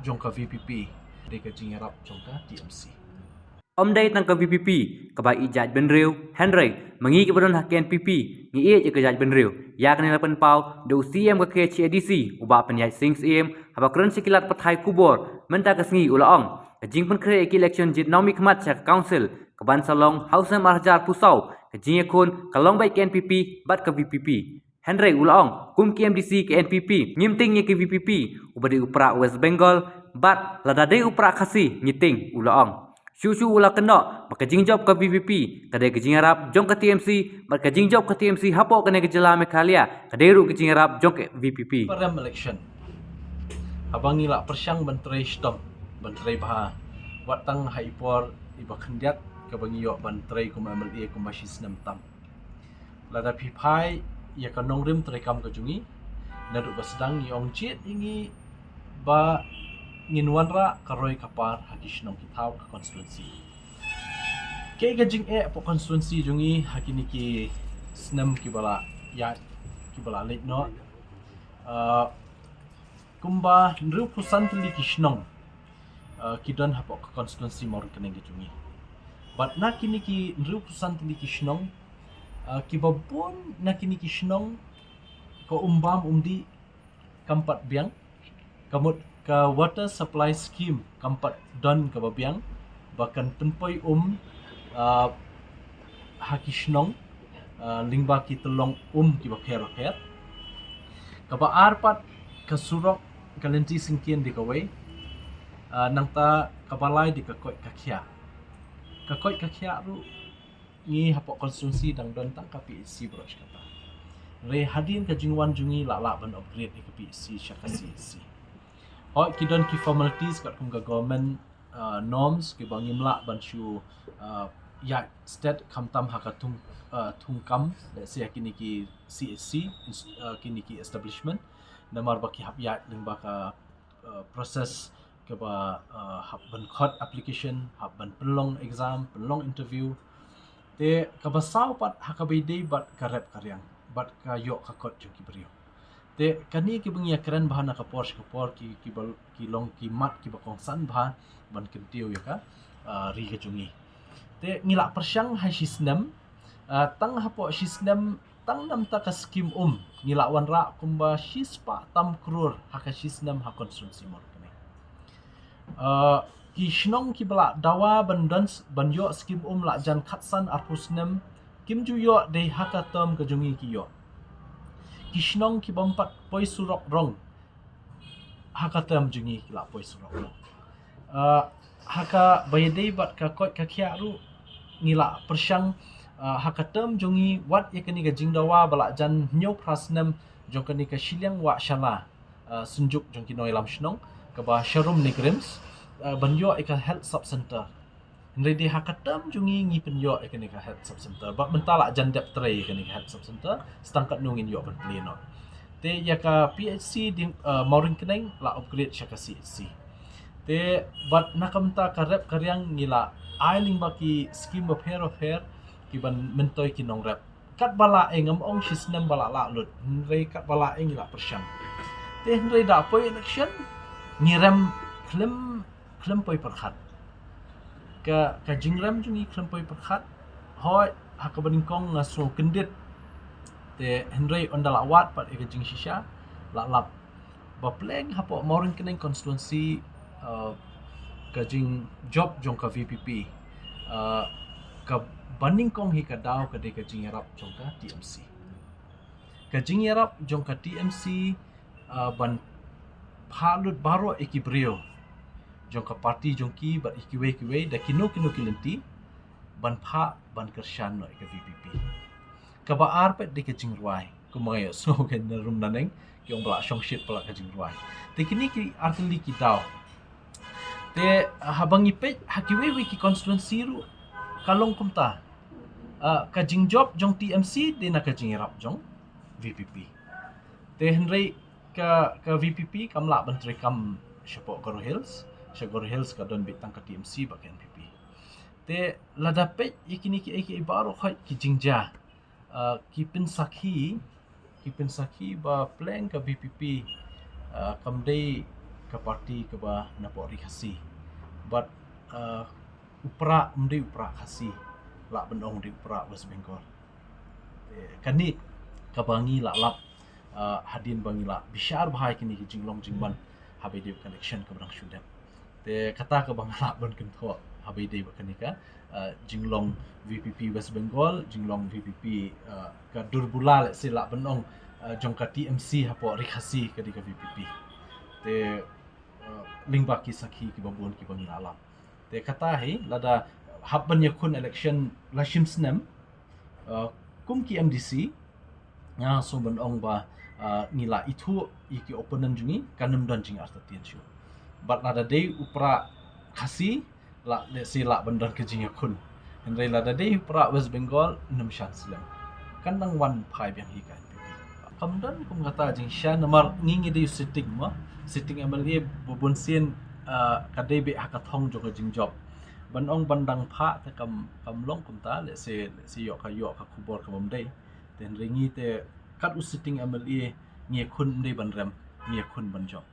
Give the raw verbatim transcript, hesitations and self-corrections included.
jong ka VPP, dei ka jingïarap jong ka TMC. Ym dei tang ka VPP kaba ïeit jaitbynriew, hynrei ma ngi kiba don ha ka NPP ngi ïeit ïa ka jaitbynriew. Ïa kane la pynpaw da u CEM ka KHADC, u Bah Pynïaid Sing Syiem, haba kren sha ki lad pathai khubor mynta ka sngi, u la ong ka jingpynkhreh ïa ka election jied naw miet khmat sha ka council kaban sa long ha u snem ar hajar arphew saw, ka jingïakhun ka long beit ka NPP bad ka VPP. Hynrei u la ong, kum ki MDC ka NPP ngim tieng ïa ka VPP, uba dei u prah West Bengal, bad lada dei u prah Khasi ngi tieng, u la ong. Shuh shuh u la kynnoh ba ka jingjop ka VPP ka dei ka jingïarap jong ka TMC, bad ka jingjop ka TMC hapoh kane ka jylla Meghalaya ka dei ruh ka jingïarap jong ka VPP. Parliament election, haba ngi la pyrshang ban trei shitom, ban trei bha, wat tang ha i por iba khyndiat kaba ngi ïoh ban trei kum MLA kumba shi snem tam. Lada phi phai ïa ka nongrim treikam ka jong ngi, naduh ba sdang ngi ong jied ïa ngi ba ngin wanrah ka roi ka par ha ki shnong ki thaw ka constituency. Kaei ka jingeh hapoh constituency jong ngi ha kine ki snem kiba la ïaid, kiba la leit noh. Ah, kumba hynriewphew san tylli ki shnong, ah, ki don hapoh ka constituency Mawryngkneng ka jong ngi. Bad na kine ki hynriewphew san tylli ki shnong, ah, kiba bun na kine ki shnong ka um bam um dih kam pat biang, ka mut ka water supply scheme kam pat don kaba biang ba kan pynpoi um, ah, ha ki shnong, ah, lyngba ki tyllong um kiba pher bapher. Kaba ar pat ka surok, ka lynti syngkien dei kawei, ah, nangta kaba lai dei ka koit ka khiah. Ka koit ka khiah ruh ngi hapoh constituency dang don tang ka PHC baroh shi katta. Hynrei hadien ka jingwan jong ngi la lah ban upgrade ïa ka PHC sha ka CHC. Hooid, ki don ki formalities katkum ka government, ah, norms kiba ngim lah ban shu, ah, ïaid stet khamtam ha ka thung, ah, thungkam, let's say, ha kine ki CHC, ins-, ah, kine ki establishment. Namar ba ki hap ïaid lyngba ka, ah, process kaba, ah, hap ban khot application, hap ban pynlong exam, pynlong interview. Te kaba saw pat ha kaba ïadei bad ka rep ka riang, bad ka ïoh ka kot jong ki briew. Te kane kiba ngi ïakren bha na ka por sha ka por ki, kiba, ki long ki mat kiba kongsan bha ban kyntiew ïa ka, ah, ri ka jong ngi. Te ngi la pyrshang ha shi snem, ah, tang hapoh shi snem, tang namar ka skim um ngi la wanrah kumba shispah tam klur ha ka shi snem ha constituency Mawryngkneng. Ah, ki shnong kiba la dawa ban don s-, ban ïoh skim um la jan khatsan arphew snem, kim ju ïoh dei ha ka term ka jong ngi ki ïoh. Ki shnong ki bym pat poi surok rong, ha ka term jong ngi ki la poi surok rong. Ah, ha kaba ïadei bad ka koit ka khiah ruh ngi la pyrshang, ah, ha ka term jong ngi wat ïa kane ka jingdawa ba la jan hynñiew phra snem jong kane ka shiliang wah shala, ah, synjuk jong ki nongïalam shnong kaba Sharum NEIGRIHMS, ah, ban ïoh ïa ka health sub center. Hynrei dei ha ka term jong ngi ngi pynïoh ïa kane ka health sub center. Bad mynta la jan dep trei ïa kane ka health sub center, sa tang katno ngin ïoh ban plie noh. Te ïa ka PHC dei, ah, Mawryngkneng la upgrade sha ka CHC. Te bad na ka bynta ka rep ka riang ngi la ai lyngba ki skim bapher bapher kiban myntoi ki nongrep. Katba lah eh, ngam ong shi snem ba la lah lut, hynrei katba lah eh ngi la pyrshang. Te hynrei da poi election ngi rem khlem, khlem poi pyrkhat. Ka, ka jingrem jong ngi khlem poi pyrkhat. Hooid, ha kaba nyngkong nga sngew kyndit. Te hynrei ynda la wad pat ïa ka jingshisha, la lap ba pleng hapoh Mawryngkneng constituency, ah, ka jingjop jong ka VPP, ah, kaba nyngkong hi ka daw ka dei ka jingïarap jong ka TMC. Ka jingïarap jong ka TMC, ah, ban phah lut baroh ïa ki briew jong ka party jong ki bad ïa kiwei kiwei da kino kino ki lynti, ban phah ban kyrshan noh ïa ka VPP. Kaba ar pat dei ka jingrwai. Kumba nga ïohsngew ka na rum na neng ki ong ba la shong shit palat ka jingrwai. Te kine ki ar tylli ki daw. Te, ah, haba ngi peit ha kiwei wei ki constituency ruh ka long kumta. Ah, ka jingjop jong TMC dei na ka jingïarap jong VPP. Te hynrei ka, ka VPP kam lah ban treikam shapoh Garo Hills, sha Garo Hills ka don beit tang ka TMC bad ka NPP. Te lada peit ïa kine kiei kiei baroh khoit ki jingjia, ah, ki pynsakhi, ki pynsakhi ba pleng ka VPP, ah, kam dei ka party kaba na pori Khasi. But uh, u Prah um dei u Prah Khasi, lah ban ong dei u Prah West Bengal. Te kane kaba ngi la lap uh, hadien ba ngi la bishar bha ïa kine ki jinglong jingman haba ïadei bad ka election kaba dang shu dep. Te kata kaba nga lah ban kynthoh haba ïadei bad kane ka uh, jinglong VPP West Bengal, jinglong VPP uh, ka dur bula lehse lah ban ong uh, jong ka TMC hapoh Ri Khasi ka dei ka VPP. Te uh, lyngba ki sakhi kiba bun kiba ngi la lap. Te kata hi lada hap ban ïakhun election la shim snem uh, kum ki MDC nga sngew ban ong ba uh, ngi la ithuh ïa ki opponent jong ngi kan ym don jingartatien shuh. But lada dei u Prah Khasi lah lehse lah ban don ka jingïakhun. Hynrei lada dei u Prah West Bengal ym shan slem. Kan nang wan phai biang hi ka NPP. Kam don kum kata jingshah namar ngi ngi dei u sitting mo. Sitting MLA ba bun sien uh, ka dei beit ha ka thong jong ka jingjop. Ban ong ban dang phah te kam kam long kumta lehse lehse ïoh ka ïoh ka khubor ka bym dei. Te hynrei ngi te kat u sitting MLA ngi ïakhun ym dei ban rem, ngi ïakhun ban jop.